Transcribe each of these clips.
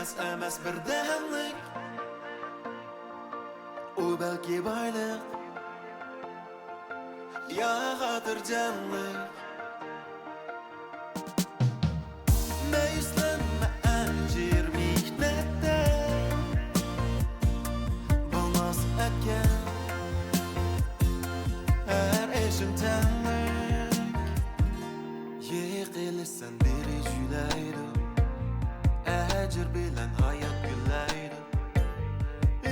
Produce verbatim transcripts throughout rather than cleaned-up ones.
ئەمەس بىردەملىك، ئۇ بەلكى بايلىق يا خاتىرجەملىك. مەيۈسلەنمە ئەجىر مېھنەتتە، بولماس ئەتكەن ھەر ئىشىم تەڭلىك. يىقىلىسەن بىرى جۈيلەيدۇ، ئەجىر بىلەن ھايات گۈللەيدۇ.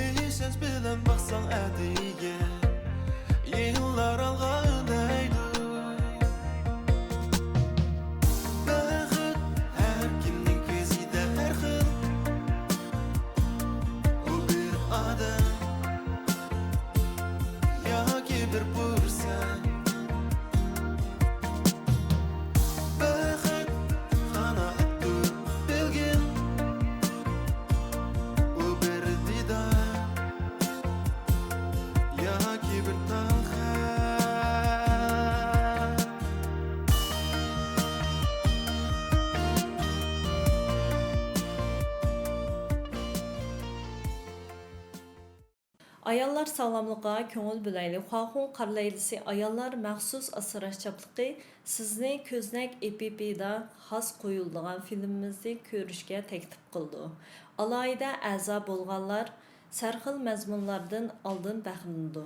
ئىشەنچ بىلەن باقساڭ ئەتىگە، يىللار ئالغا ئۈندەيدۇ. بەخت ھەر كىمنىڭ كۆزىدە ھەر خىل. ئۇ بىر ئادەم ياكى بىر پۇرسەت. بەخت قانائەتتۇر بەلگىم، ئۇ بىر دىدار ياكى بىر تال خەت. ئاياللار ساغلاملىقىغا كۆڭۈل بۆلەيلى! خۇاخۇڭ قارا لەيلىسى ئاياللار مەخسۇس ئاسراش چاپلىقى سىزنى كۆزنەك ئېپىپىدا خاس قويۇلىدىغان فىلىمىمىزنى كۆرۈشكە تەكلىپ قىلىدۇ. ئالاھىدە ئەزا بولغانلار سەرخىل مەزمۇنلاردىن ئالدىن بەھرىلىنىدۇ.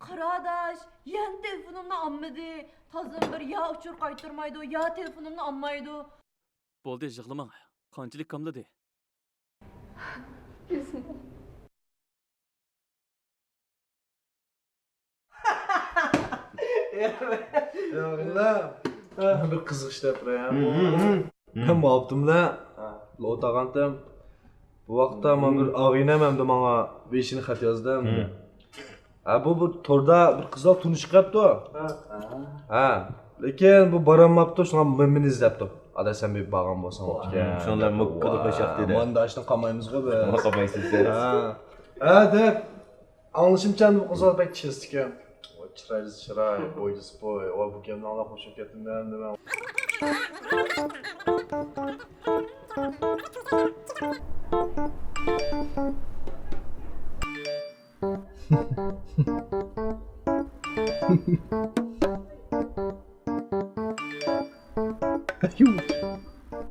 قارا ئاداش، يەنە تېلېفونۇمنى ئالمىدى. تازىدىن بىر يا ئۇچۇر قايتۇرمايدۇ، يا تېلېفونۇمنى ئالمايدۇ. بولدى، يىغلىماڭ. قانچىلىك كاملىدى؟ ياغلا. بىر قىزىق ئىش دەپ بېرەي. مەن مۇئاپتىملا ئولتۇرغانتىم. بۇ ۋاقىتتا مانا بىر ئاغىنەم ئەمدى ماڭا بېشىنى خەت يازدى ئەمدى. ھە، بۇ، بۇ توردا بىر قىزلار تونۇشۇپ قاپتۇ. ھە. لېكىن بۇ بارالماپتۇ، شۇڭا مېنى ئىزدەپتۇ. ئادا، سەن بىر بارغان بولساڭ بوپتىكەن. شۇڭلار مۇككىدە قوشاق دېدى. مانداشنى قامايمىزغۇ بىز. قامايسىز سىز. ھە. ھە، دەپ. ئاڭلىشىمچە، بۇ قىزلار بەك چېستىكەن. ۋاي، چىرايلىسى چىراي، بويلىسى بوي. ۋاي، بۇ گەپنى ئاڭلاپ خۇشۇپ كەتتىم مەن، نېمە.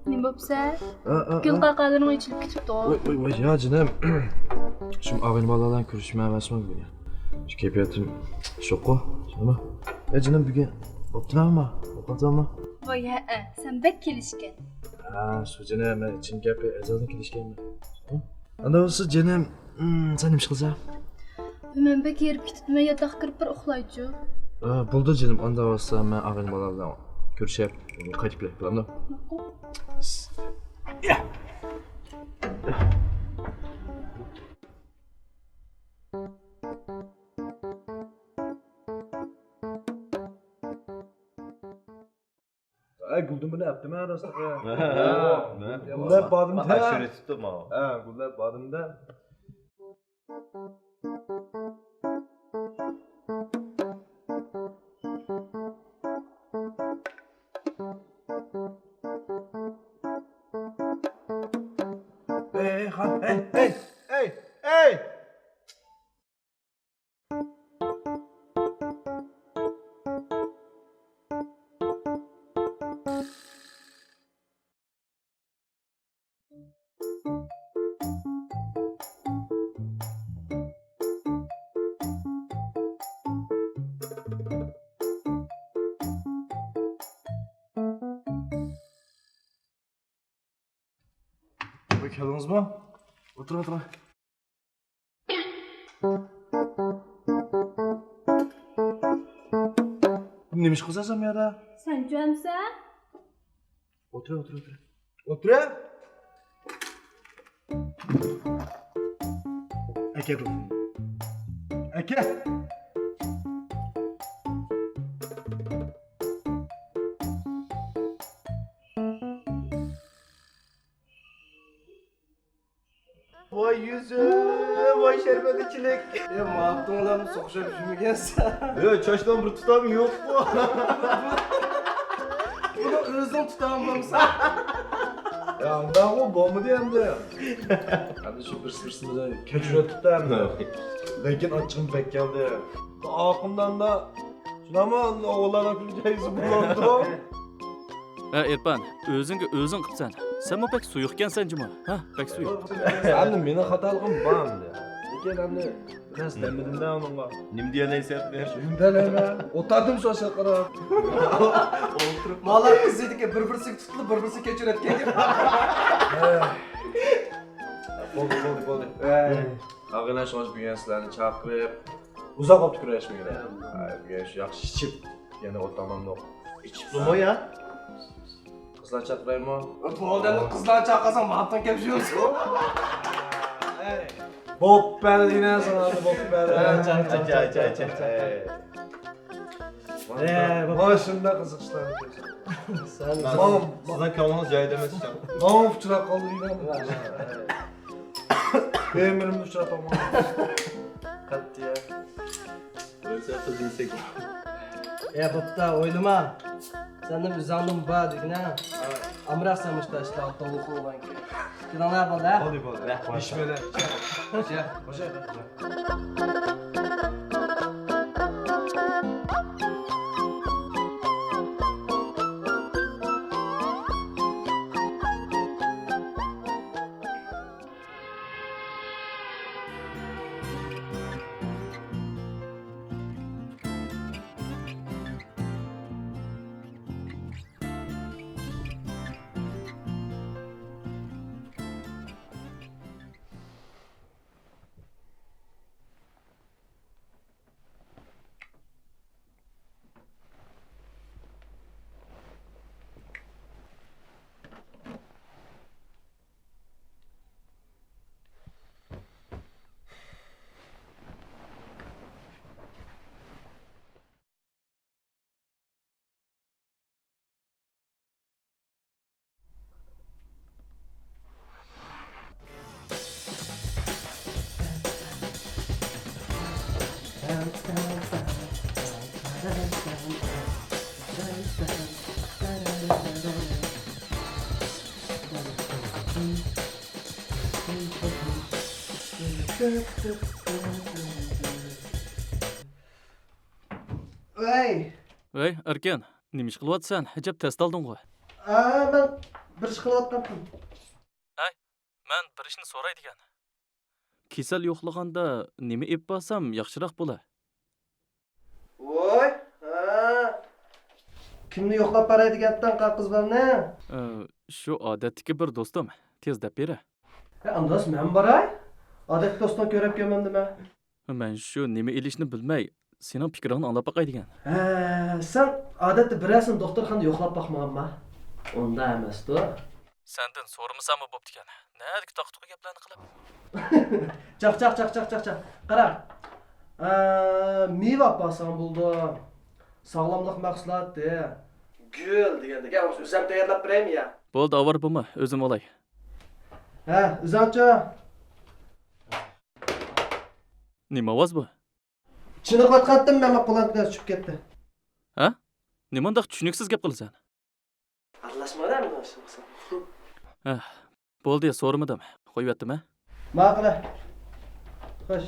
نېمە بوپسەن؟ گۈل قاقالىرىڭ ئېچىلىپ كېتىپتۇ. ۋاي، ۋاي، ۋاي، يا جېنىم. شۇ ئاغىنە بالىلار بىلەن كۆرۈشمەي ئەمەسمۇ بۈگۈن؟ شۇ كەيپىياتىم شوققۇ. نېمە؟ يا جېنىم، بۈگۈن بوپتۇ نېمە؟ بوپتۇ نېمە؟ ۋاي، ھەئە، سەن بەك كېلىشكەن. ھە، شۇ جېنىم، مەن چىن گەپى ئەزەلدىن كېلىشكەنمەن. ئاندا بولسا جېنىم، سەن نېمە ئىش قىلسا؟ مەن بەك ھېرىپ كېتىپتىمەن، ياتاققا كىرىپ بىر ئۇخلايچۇ. بولدى جېنىم، ئاندا بولسا مەن ئاغىنە بالىلار بىلەن كۆرۈشۈپ قايتىپ كېلەي، بولامدۇ؟ ماقۇل. ئەي، گۈلدۈمبىنى ئەپتىمەن راستلىقى. گۈللەپ بارىدىم دە. ئاشۇرى تۇتۇپ ماۋۇ. ھە، گۈللەپ بارىدىم دە. ئەي، خان، ئەي، ئەي، ئەي، ئەي! ۋاي، كەلدىڭىزمۇ؟ ئولتۇرۇڭ، ئولتۇرۇڭ. نېمە ئىش قىلىسەن سەن بۇ يەردە؟ سەنچۇ ئەمىسە؟ ئولتۇر، ئولتۇر، ئولتۇر. ئولتۇر. ئەكە تېلېفوننى. ئەكە. ۋاي يۈزۈم، ۋاي شەربەت. ئەي، ماپتۇڭلام سوقۇشۇپ يۈرمىگەنسەن. يو، چاچنىڭ بىر تۇتامى يوققۇ. بۇنى ئۆزۈڭ تۇتامسەن. يا، ئۇنداقمۇ بولمىدى ئەمدى. ئەمدى شۇ بىرسى بىرسىمىزنى كەچۈرۈۋېتىپتۇ ئەمدى. لېكىن ئاچچىقىم بەك كەلدى. ئاقىمداندا شۇنامۇ ئوغۇللارنىڭ كۈلكە يۈزى بولامدۇ؟ ھە، ئېرپان، ئۆزۈڭگە ئۆزۈڭ قىپسەن. سەنمۇ بەك سۇيۇقكەنسەن جۇمۇ. ھە، بەك سۇيۇق. ئەمدى مېنىڭ خاتالىقىم بار ئەمدى. لېكىن ئەمدى بىراز دەملىدىم-دە ئۇنىڭغا. نېمە دېيەلەيسەن ئەمدى؟ نېمە دېيەلەيمەن؟ ئولتۇردۇم شۇ ئاشۇ قاراپ. ئولتۇرۇپ. مالا قىز ئىدىكى بىر-بىرسىگە تۇتۇلۇپ، بىر-بىرسىگە كەچۈرەتكەن. بولدى، بولدى، بولدى. ئاغىنە شۇڭا بۈگۈن سىلەرنى چاقىرىپ، ئۇزاق ۋاقىت كۆرۈشمىگىلى. ھە، بۈگۈن شۇ ياخشى ئىچىپ، يەنە ئولتۇرمامدۇق. ئىچىپلىمۇ يا؟ قىزلار چاقىرايمۇ؟ بولدى، ئەمدى قىزلار چاقىرساڭ، ماڭا كەپ يۈرسۇن. بوپپەلدى يەنە ساڭا، بوپپەلدى. چاق، چاق، چاق، چاق، چاق. ئە، بوپتۇ. مانا شۇنداق قىزىق ئىشلارنى كۆرسەڭ. سەن، ماڭا، سىزنىڭ كۆڭلىڭىز جايىدا ئەمەس ئىكەن. ماڭا ئۇچراپ قالدى دېگەن. ئۆمرۈمدە ئۇچراپ باقمىغان. قەتئىي. ئۆلسە قىز دېسەك. ئە، بوپتا، ئويلىما. سەندىن ئۆزۈڭدىن بار دېگىنە. ئامراق سەن مۇشۇنداق ئىشلارغا توغرا قىلغانكەن. كېلىڭلار، بالىلار. بولدى، بولدى. بىسمىللا. خوش. خوش. ۋەي! ۋەي، ئەركىن، نېمە ئىش قىلىۋاتىسەن؟ ئەجەب تەستە ئالدىڭغۇ؟ ئا، مەن بىر ئىش قىلىۋاتقانتىم. ھەي، مەن بىر ئىشنى سوراي دېگەن. كېسەل يوقلىغاندا نېمە ئېلىپ بارسام ياخشىراق بولا؟ ۋوي، ھە. كىمنى يوقلاپ باراي دېگەنتىڭ، قارا قىز بالىنى؟ ئە، شۇ ئادەتتىكى بىر دوستۇم، تېز دەپ بېرە. ھە، ئانداس مەن باراي؟ ئادەتتىكى دوستۇڭ كۆرۈپ كۆرمەمدىمەن. مەن شۇ نېمە ئېلىشنى بىلمەي، سېنىڭ پىكرىڭنى ئاڭلاپ باقاي دېگەن. ھە، سەن ئادەتتە بىرەرسىنى دوختۇرخانىدا يوقلاپ باقمىغانما؟ ئۇنداق ئەمەستۇ. سەندىن سورىمىساممۇ بوپتىكەن. نەدىكى تاقا-تۇقا گەپلەرنى قىلىپ؟ چاق، چاق، چاق، چاق، چاق، چاق. قارا. ئە، مېۋە ئاپارساڭ بولىدۇ. ساغلاملىق مەھسۇلاتى. گۈل دېگەندەك. يا، ئۆزۈم تەييارلاپ بېرەيمۇ يا؟ بولدى، ئاۋارە بولما، ئۆزۈم ئالاي. ھە، ئۆزۈڭچۇ؟ نېمە ئاۋاز بۇ؟ چېنىقىۋاتقانتىم، مەن قۇلاقلىرىم چۈشۈپ كەتتى. ھە؟ نېمانداق چۈشىنىكسىز گەپ قىلىسەن؟ ئارىلاشمىغىن ئەمدى مانا شۇ بولسا. ھە، بولدى، سورىمىدىم. قويۇۋەتتىم، ھە؟ ماقۇل. خوش.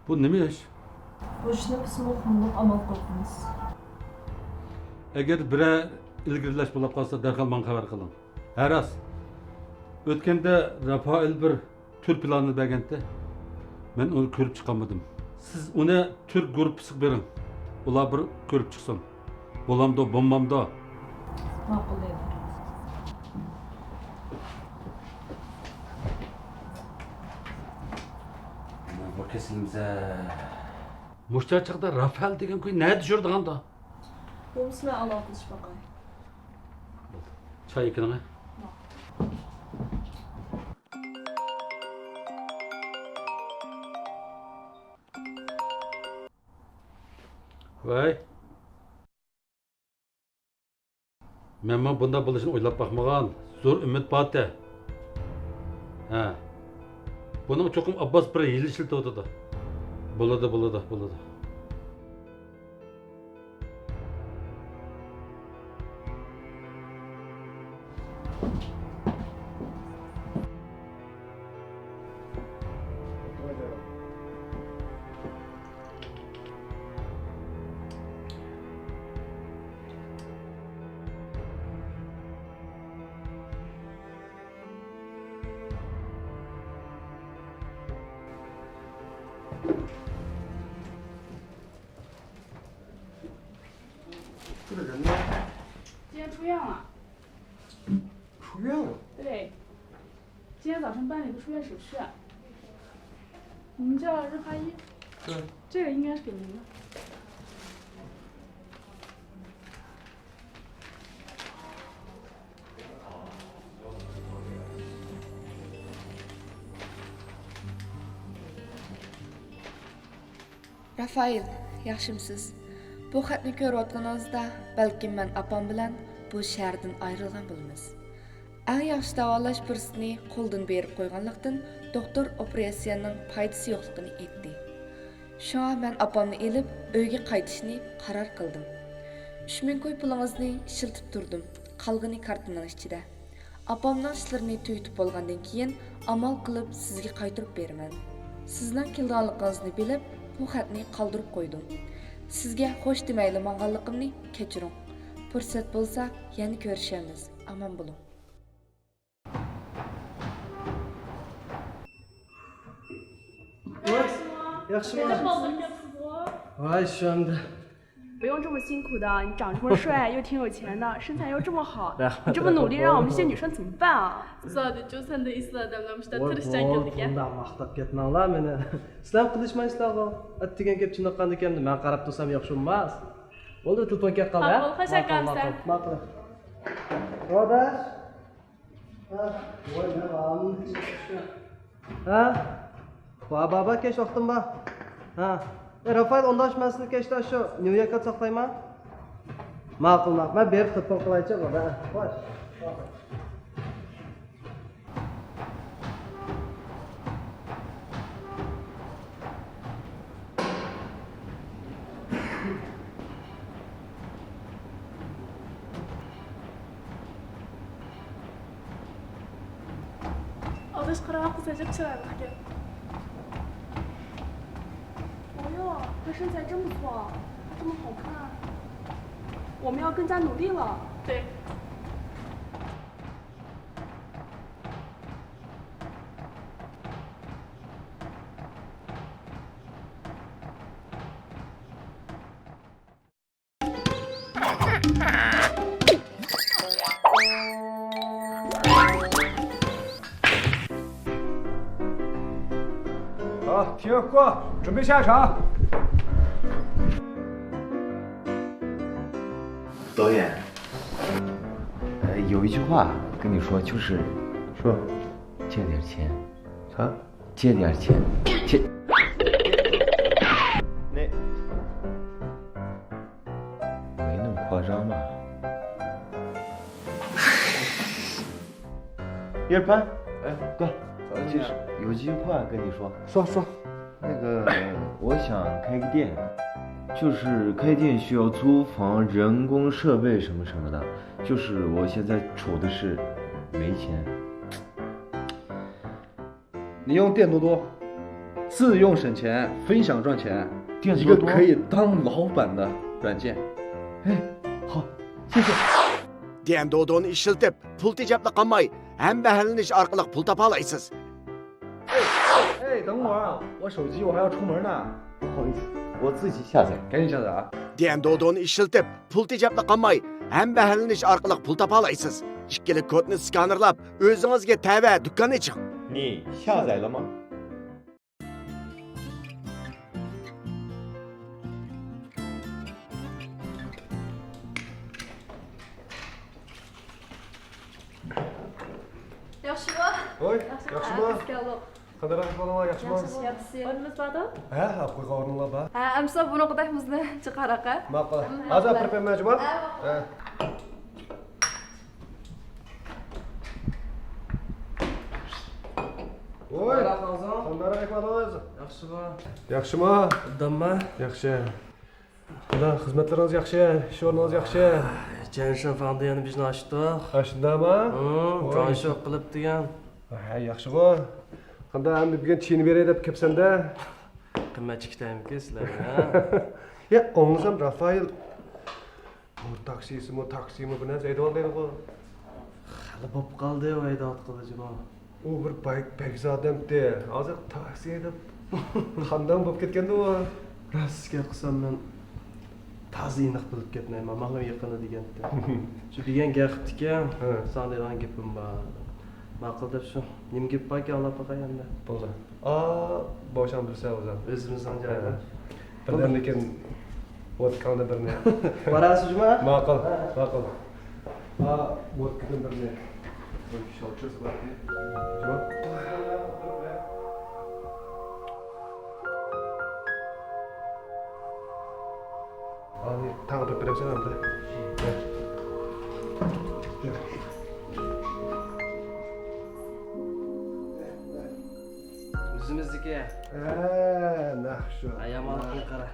بۇ نېمە ئىش؟ بۇ ئىشنى بىزمۇ خۇملۇق ئامال قىلىپمىز. ئەگەر بىرەر ئىلگىرىلەش بولۇپ قالسا، دەرھال ماڭا خەۋەر قىلىڭ. ھە، راست. ئۆتكەندە رافائېل بىر تۈر پىلانىنى بەرگەنتى. مەن ئۇنى كۆرۈپ چىقالمىدىم. سىز ئۇنى تۈر گۇرۇپپىسىغا بېرىڭ. ئۇلار بىر كۆرۈپ چىقسۇن. بولامدۇ، بولمامدۇ؟ ماقۇل دەيدۇ. بۇ كېسىلىمىزە. مۇشۇ چاغدا رافائېل دېگەن كوي نەدە يۈرىدىغاندا؟ بولمىسا مەن ئالاقىلىشىپ باقاي. چاي ئەكىلىڭە. ۋەي. مەنمۇ بۇنداق بولۇشىنى ئويلاپ باقمىغان. زور ئۈمىد بارتى. ھە. بۇنىڭ چوقۇم ئابباس بىر ھىيلە ئىشلىتىۋاتىدۇ. بولىدۇ، بولىدۇ، بولىدۇ.这个人呢？今天出院了。出院了？对，今天早晨办了一个出院手续。你们叫热哈伊。对。这个应该是给您的。 رافائېل، ياخشىمسىز؟ بۇ خەتنى كۆرۈۋاتقىنىڭىزدا، بەلكىم مەن ئاپام بىلەن بۇ شەھەردىن ئايرىلغان بولىمىز. ئەڭ ياخشى داۋالاش پۇرسىتىنى قولدىن بېرىپ قويغانلىقتىن، دوختۇر ئوپېراتسىيەنىڭ پايدىسى يوقلۇقىنى ئېيتتى. شۇڭا مەن ئاپامنى ئېلىپ، ئۆيگە قايتىشنى قارار قىلدىم. ئۈچ مىڭ كوي پۇلىڭىزنى ئىشلىتىپ تۇردۇم، قالغىنى كارتىنىڭ ئىچىدە. ئاپامنىڭ ئىشلىرىنى تۈگىتىپ بولغاندىن كېيىن، ئامال قىلىپ سىزگە قايتۇرۇپ بېرىمەن. سىزنىڭ كېلىدىغانلىقىڭىزنى بىلىپ، بۇ خەتنى قالدۇرۇپ قويدۇم. سىزگە خوش دېمەيلا ماڭغانلىقىمنى كەچۈرۈڭ. پۇرسەت بولسا، يەنە كۆرۈشەرمىز. ئامان بولۇڭ. ۋاي، ياخشىمۇ؟ ۋاي، شۇنداق. 不用这么辛苦的，你长这么帅，又挺有钱的，身材又这么好，你这么努力，让我们这些女生怎么办啊？ زادى چۇ سەندە ئېسىل ئادەملەر مۇشۇنداق تىرىشچان كېلىدىكەن. بۇنداق ماختاپ كەتمەڭلار مېنى. سىلەر قىلىشمايسىلەرغۇ. ئەتىگەن كېلىپ چېنىققاندىكىن مەن قاراپ تۇرسام ياخشى بولماس. بولدى، تېلېفون كەپ قالدى. ماقۇل، خوش ئاكام، سەن. ماقۇل. ۋاداش. ھە؟ ۋاي، مەن ھامىلە. ھە؟ ۋا، بابا، كەچ ۋاقتىم بار. ھە. ئەي، رافائېل، ئۇنداق مەن سىزنى كەچتە شۇ نيۇ يوركقا ساقلايمەن. ماقۇل، ماقۇل. مەن بېرىپ تېلېفون قىلايچۇ، بابا. خوش. ئاداش، قاراڭ، قىز ئەجەب چىرايلىقكەن. 哦哟，她身材真不错，她这么好看。我们要更加努力了。对。 好，停，过，准备下场。导演，呃，有一句话跟你说，就是说，借点钱。啥？ 借点钱，借。那没那么夸张吧？叶帆，哎，哥，就是有句话跟你说。说，说。那个，我想开个店，就是开店需要租房、人工、设备什么什么的，就是我现在愁的是没钱。 你用电多多。自用省钱，分享赚钱，一个可以当老板的软件。哎，好，谢谢。 ديەن دودونى ئىشلىتىپ، پۇل تېجەپلا قالماي، ھەمبەھىرلىنىش ئارقىلىق پۇل تاپالايسىز. 哎，等会儿，我手机我还要出门呢。不好意思，我自己下载。赶紧下载啊。 ديەن دودونى ئىشلىتىپ، پۇل تېجەپلا قالماي، ھەمبەھىرلىنىش ئارقىلىق پۇل تاپالايسىز. ئىككىلىك كودنى سكانېرلاپ، ئۆزىڭىزگە تەۋە دۇكان ئېچىڭ. 你下载了吗？ ياخشىمۇ؟ ھوي، ياخشىمۇ؟ ھە، بىز كەلدۇق. قانداق ئەھۋالىڭلار، ياخشىمۇ؟ ياخشى. ئورنىمىز باردۇ؟ ھە، ئاپقويغان ئورنۇڭلار بار. ھە، ئەمسە بۇنىڭقىدەك مۇزنى چىقاراق، ھە؟ ماقۇل. ھازىر ئاپىرىپ بەرمەي، جۇما؟ ھە، ماقۇل. ھە. ۋوي، قانداق ئەھۋالىڭىز؟ ياخشىمۇ؟ ياخشىمۇ؟ ئوبدانمۇ؟ ياخشى. قانداق، خىزمەتلىرىڭىز ياخشى؟ ئىش ئورنىڭىز ياخشى؟ جەنشەن فاڭدا يەنە بىزنى ئاچتۇق. ھە، شۇنداقمۇ؟ ھىم، ۋوي. جۇاڭشيو قىلىپ دېگەن. ھە، ياخشىغۇ. قانداق، ئەمدى بۈگۈن چېيىنى بېرەي دەپ كەپسەندە؟ قىممەت چىكىتەيمىكىن سىلەرگە، ھە؟ يا، ئاڭلىسام، رافائېل بۇ تاكسىسىمۇ، تاكسىمۇ بىر نەرسە ھەيدىۋالدى دەيدىغۇ. خېلى بوپ قالدى ئۇ ھەيدەۋاتقىلى جۇمۇ. ئۇ بىر بەك، بەك ئادەمتى. ھازىر تاكسى ھەيدەپ قانداق بوپ كەتكەندۇ ئۇ؟ راست گەپ قىلسام، مەن تازا ئېنىق بىلىپ كەتمەيمەن. ماڭا يېقىنى دېگەنتى. شۇ دېگەن گەپ قىپتىكەن، ھە. ساڭا دەيدىغان گېپىم بار. ماقۇل دەپ شۇ نېمە گېپى باركەن ئاڭلاپ باقاي ئەمدى. بولدى. ئا، بوشاڭ بىرسى ئۆزۈڭ. ئۆزىمىزنىڭ جايىدا. بىردەمدىن كېيىن ۋودكاڭنى بىرنى. باراسىز جۇما؟ ماقۇل، ماقۇل. ئا، ۋودكىدىن بىرنى. ئانى تاڭ ئاپىرىپ بېرەمسەن ئەمدى؟ ئۆزىمىزنىڭكى. ھە، نەق شۇ. ھە، يامانلىقنى قارا.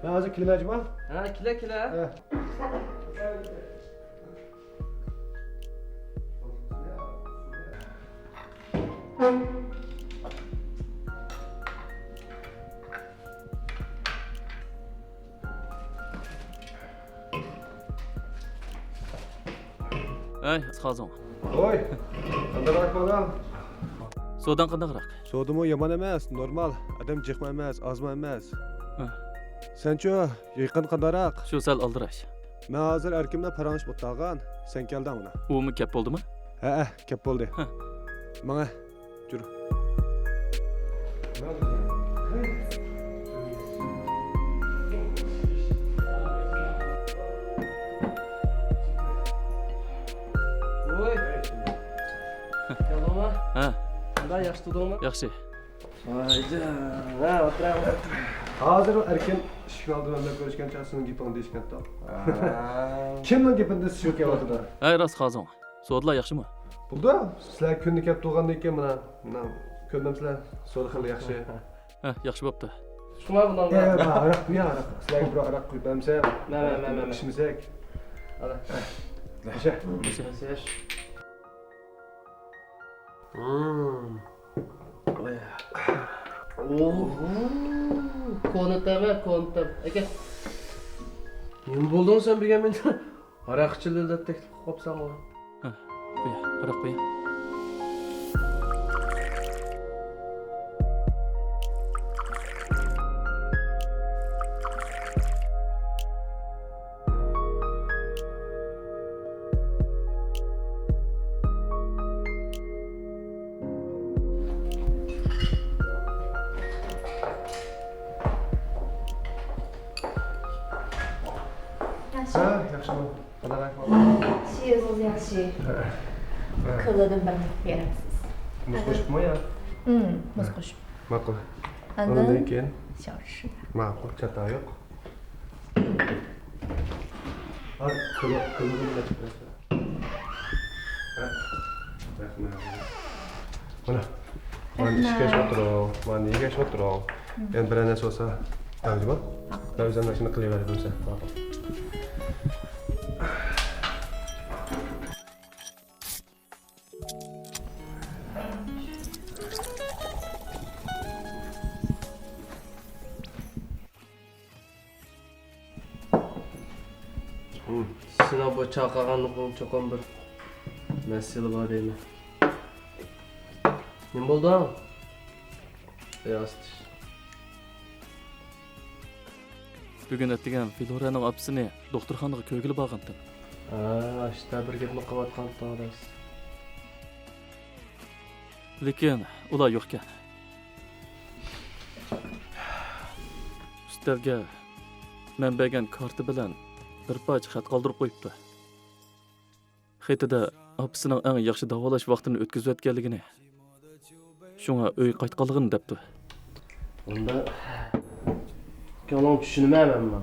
مەن ھازىر كېلىمەن جۇما. ھە، كېلە، كېلە. ھە. ھەي، قازىڭ. ۋوي، قانداقراق بالام؟ سوداڭ قانداقراق؟ سودىمۇ يامان ئەمەس، نورمال. ئادەم جىقمۇ ئەمەس، ئازمۇ ئەمەس. ھە. سەنچۇ، يېقىن قانداقراق؟ شۇ سەل ئالدىراش. مەن ھازىر ئەركىم بىلەن پاراڭلىشىپ ئولتۇرغان، سەن كەلدىڭ مانا. ئۇمۇ كەپ بولدىمۇ؟ ھەئە، كەپ بولدى. ھە. ماڭە. جۈر. ۋوي. كەلدىڭمۇ؟ ھە. قانداق، ياخشى تۇردۇڭمۇ؟ ياخشى. ۋايجان، ھە، ئولتۇراڭ. ھازىر ئەركىن ئىشىكنىڭ ئالدىدا مەن بىلەن كۆرۈشكەن چاغ سېنىڭ گېپىڭنى دېيىشكەنتۇق. ھە. كىمنىڭ گېپىنى دېسە شۇ كېلىۋاتىدۇ. ھەي، راست قازىڭ. سودىلا ياخشىمۇ؟ بولىدۇ. سىلەر كۈندە كەپ تۇرغاندىن كېيىن مانا، مانا كۆرمەمسىلەر؟ سودا خېلى ياخشى. ھە، ياخشى بوپتۇ. شۇڭا بۇنىڭغا. يا، يا، ھاراق قۇيۇڭ، ھاراق. سىلەرگە بىر ھاراق قۇيۇپ بەرمىسەم؟ مەن، مەن، مەن، مەن. ئىچمىسەك. ئانا. ياشا. ياشا. ياشا. ھىم. ئوھو. كونا تەم، كونا تەم. ئاكا. نېمە بولدۇڭ سەن بۈگۈن مېنى؟ ھاراق ئىچىلدى دەپ تەكلىپ قىلىپ قويۇپسەنغۇ. ھە، قويا، ھاراق قويا. ياخشى. ھە، ياخشىمۇ؟ قانداق ئەھۋال؟ ياخشى، ئۆزىڭىز ياخشى؟ ھە. ھە. كولادىن بىرنى بېرەمسىز؟ مۇز قوشۇپمۇ يا؟ ھىم، مۇز قوشۇپ. ماقۇل. ئاندىن ئۇنىڭدىن كېيىن؟ شاۋشى. ماقۇل، چاتا يوق. ھە، كولا، كولادىن بىرنى بېرەمسىز؟ ھە؟ رەھمەت. مانا. مانا ئىچكەچ ئولتۇرۇڭ. مانا يېگەچ ئولتۇرۇڭ. يەنە بىرەر نەرسە بولسا، دەڭجىما. مەن ئۆزۈم ماشىنا قىلىۋەردىم سەن. ماقۇل. سېنىڭ بۇ چاقىرغانلىقىڭ چوقۇم بىر مەسىلە بار دەيمەن. نېمە بولدۇڭ؟ ئاي، ئاستىش. بۈگۈن ئەتىگەن فلورانىڭ ئاپىسىنى دوختۇرخانىغا كۆرگىلى بارغانتىم. ھە، ئاشتا بىر گەپنى قىلىۋاتقانتىڭ راست. لېكىن ئۇلار يوقكەن. ئۈستەلگە مەن بەرگەن كارتا بىلەن بىر پارچە خەت قالدۇرۇپ قويۇپتۇ. خېتىدە ئاپىسىنىڭ ئەڭ ياخشى داۋالاش ۋاقتىنى ئۆتكۈزۈۋەتكەنلىكىنى، شۇڭا ئۆيگە قايتقانلىقىنى دەپتۇ. ئۇندا كۆڭلۈڭ چۈشىنىمەن مەنمۇ.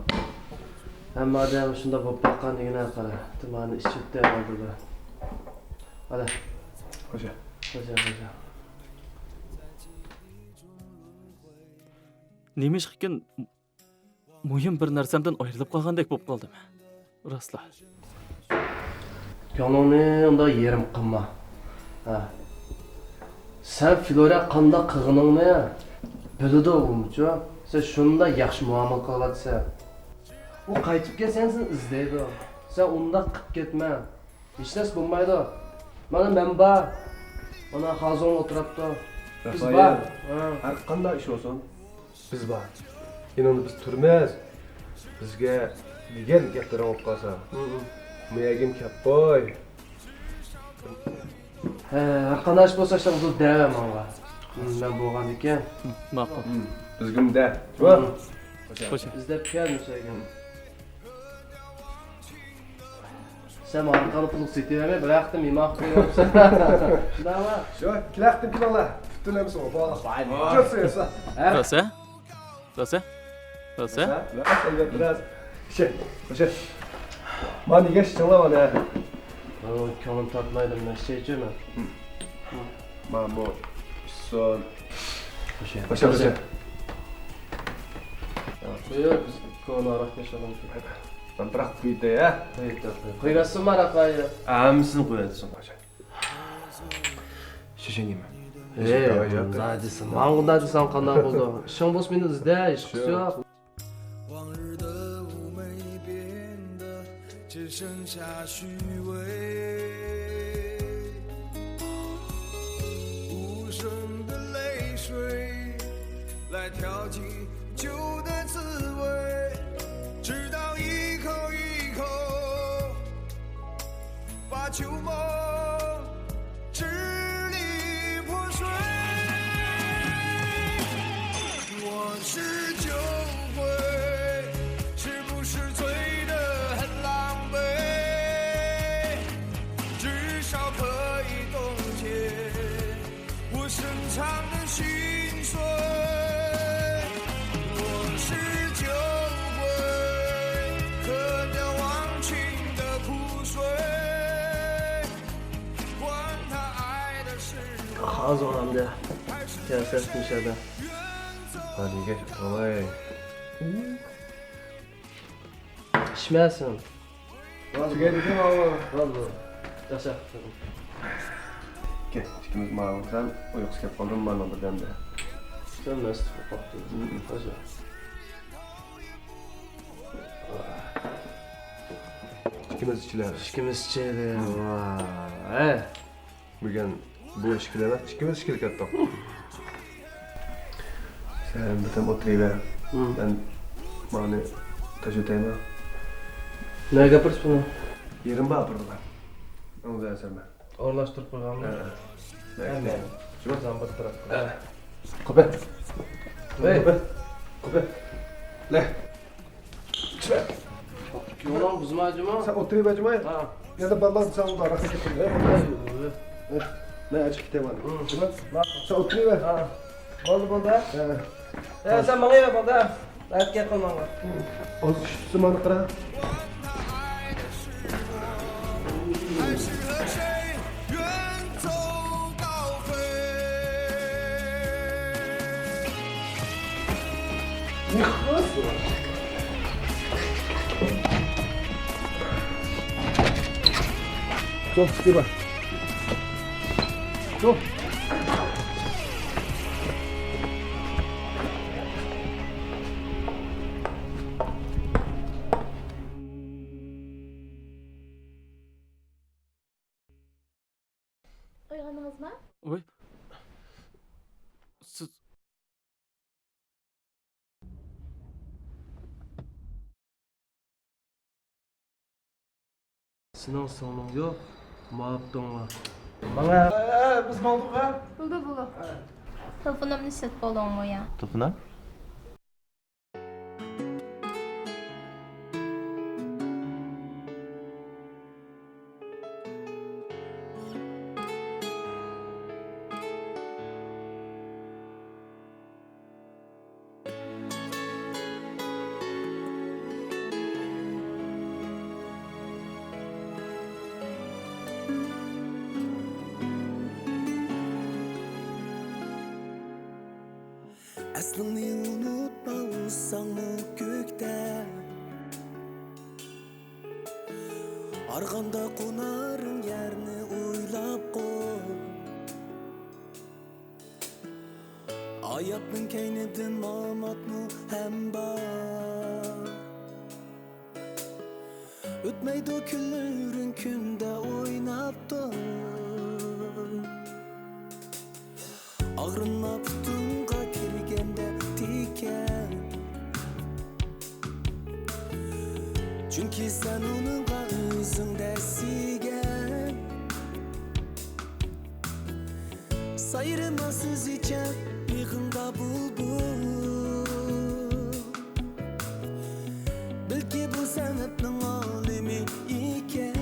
ھەممە ئادەم شۇنداق بولۇپ باققان دېگىنە قارا. تۇمانى ئىچىپتە ئالدىدا. ئالا. خوشە. خوشە، خوشە. نېمىشقىكىن مۇھىم بىر نەرسەمدىن ئايرىلىپ قالغاندەك بولۇپ قالدىم. راستلا. كۆڭلۈڭنى ئۇنداق يېرىم قىلما. ھە. سەن فلورا قانداق قىلغىنىڭنى بىلىدۇ ئۇمۇچۇ. سەن شۇنداق ياخشى مۇئامىلە قىلىۋاتىسەن. ئۇ قايتىپ كەلسە سېنى ئىزدەيدۇ. سەن ئۇنداق قىلىپ كەتمە. ھېچ نەرسە بولمايدۇ. مانا مەن بار. مانا ھازىر ئولتۇرۇپتۇ. بىز رافائېل، بار. ھە. ھەر قانداق ئىش بولسۇن، بىز بار. يېنىڭدا بىز تۇرىمىز. بىزگە دېگەن گەپلىرىڭ بولۇپ قالسا، مۇ يەرگىمۇ كەپ قوي. ھە، ھەر قانداق ئىش بولسا، شۇنداق دەۋەر ماڭا. مەن بولغاندىكىن. ماقۇل. بىزگىمۇ دە. شۇ. خوش. ئىزدەپ كەل مۇشۇ يەرگە. سەن ماڭا قانداق پۇل سېتىۋەرمەي، بىر ھەقتە مېھمان قىلىپ قويۇۋاپسەن. شۇنداقمۇ؟ شۇ، كېلەختىن كېلىڭلار. پۈتۈن ئەمىسى بولۇپ. ھە؟ راسا؟ راسا؟ راسا؟ راسا؟ بىراز، بىراز. شۇ، شۇ. مانا نېگە ئىچىڭلار مانا. مانا كۆڭلۈم تارتمايدۇ، مەن ئىچەي ئىچىمەن. مانا بۇ ئىچسۇن. خوشە. خوشە، خوشە. قويۇپ، بىز كونا ھاراقنى ئىچىۋالامىز. مەن بىراق قۇيدى، ھە؟ قويۇپ، قويۇپ. قويۇۋەتسىنمۇ ھاراقنى؟ ھەممىسىنى قويۇۋەتسۇن، خوشە. شۇشۇ نېمە؟ ھەي، مۇنداق دېسەڭ، ماڭا مۇنداق دېسەڭ قانداق بولىدۇ؟ ئىشىڭ بولسا مېنى ئىزدە، ھېچقىسى يوق. 往日的妩媚变得只剩下虚伪，无声的泪水来调剂旧的滋味，直到一口一口把旧梦 支离破碎。我是酒鬼，是不是醉得很狼狈？至少可以冻结我深藏的心碎。我是酒鬼，喝掉忘情的苦水。 ھازىر ئەمدى كەلسە مۇشۇ يەردە. ھە، نېگە ئىچمەيسەن؟ تۈگەيدىكەن ئاۋۇ. بولدى. ياخشى. كەل، ئىككىمىز ماڭىمىز. سەن ئۇيقۇسى كەپ قالدىمۇ مانا بىردەمدە؟ سەن مەست بولۇپ قاپتۇ. ئىككىمىز ئىچىلى. ئىككىمىز ئىچىلى. ۋاي. بۈگۈن بۇ ئىككىلەن ئىككىمىز ئىككىلى كەتتۇق. سەن بىردەم ئولتۇرۇۋەر. مەن ماڭىنى تاشلىۋېتەيمەن. نەگە ئاپىرىسىز بۇنى؟ يېرىم بار ئاپىرىدىغان. ئاڭزا ياسارمەن. ئورۇنلاشتۇرۇپ قويغانمۇ؟ ھە. ھەممە. شۇ زامبۇت تەرەپ. قوپە. ھەي. قوپە. قوپە. لە. يولۇڭ بۇزما جۇمۇ. سەن ئولتۇرۇۋەر جۇمۇ. ھە. يەنە بالىلار سەن ئۇدا راست كېتىڭ. ھەي، ھەي. مەن ئاچىق كېتىۋالدىم. جۇمۇ. سەن ئولتۇرۇۋەر. ھە. بولدى، بولدى. ھە. ھە، سەن ماڭىۋەر، بولدى. راست گەپ قىلماڭلار. ئاز چۈشۈپسە مانا قارا. سېنىڭ سىڭلىڭ يوق، مۇھەببىتىڭ بار. ماڭا. ئە، بىز ماڭدۇق ھە. بولدى، بولدى. تېلېفونۇمنى ئىشلىتىپ بولدۇڭمۇ يا؟ تېلېفونۇم؟ ئەسلىڭنى ئۇنتۇما، ئۇسساڭمۇ كۆكتە. ھارغاندا قونارىڭ يەرنى ئويلاپ قوي. ھاياتنىڭ كەينىدىن ماماتمۇ ھەم بار. ئۆتمەيدۇ كۈنلىرىڭ كۈندە ئويناپ تۇر. ئاغرىنما پۇتۇڭغا كىرگەندە تىكەن. چۈنكى سەن ئۇنىڭغا ئۆزۈڭدە سىيگەن. سايرىما سۆزىچە بېغىڭدا بۇلبۇل. بەلكى بۇ سەنئەتنىڭ ئالىمى ئىكەن.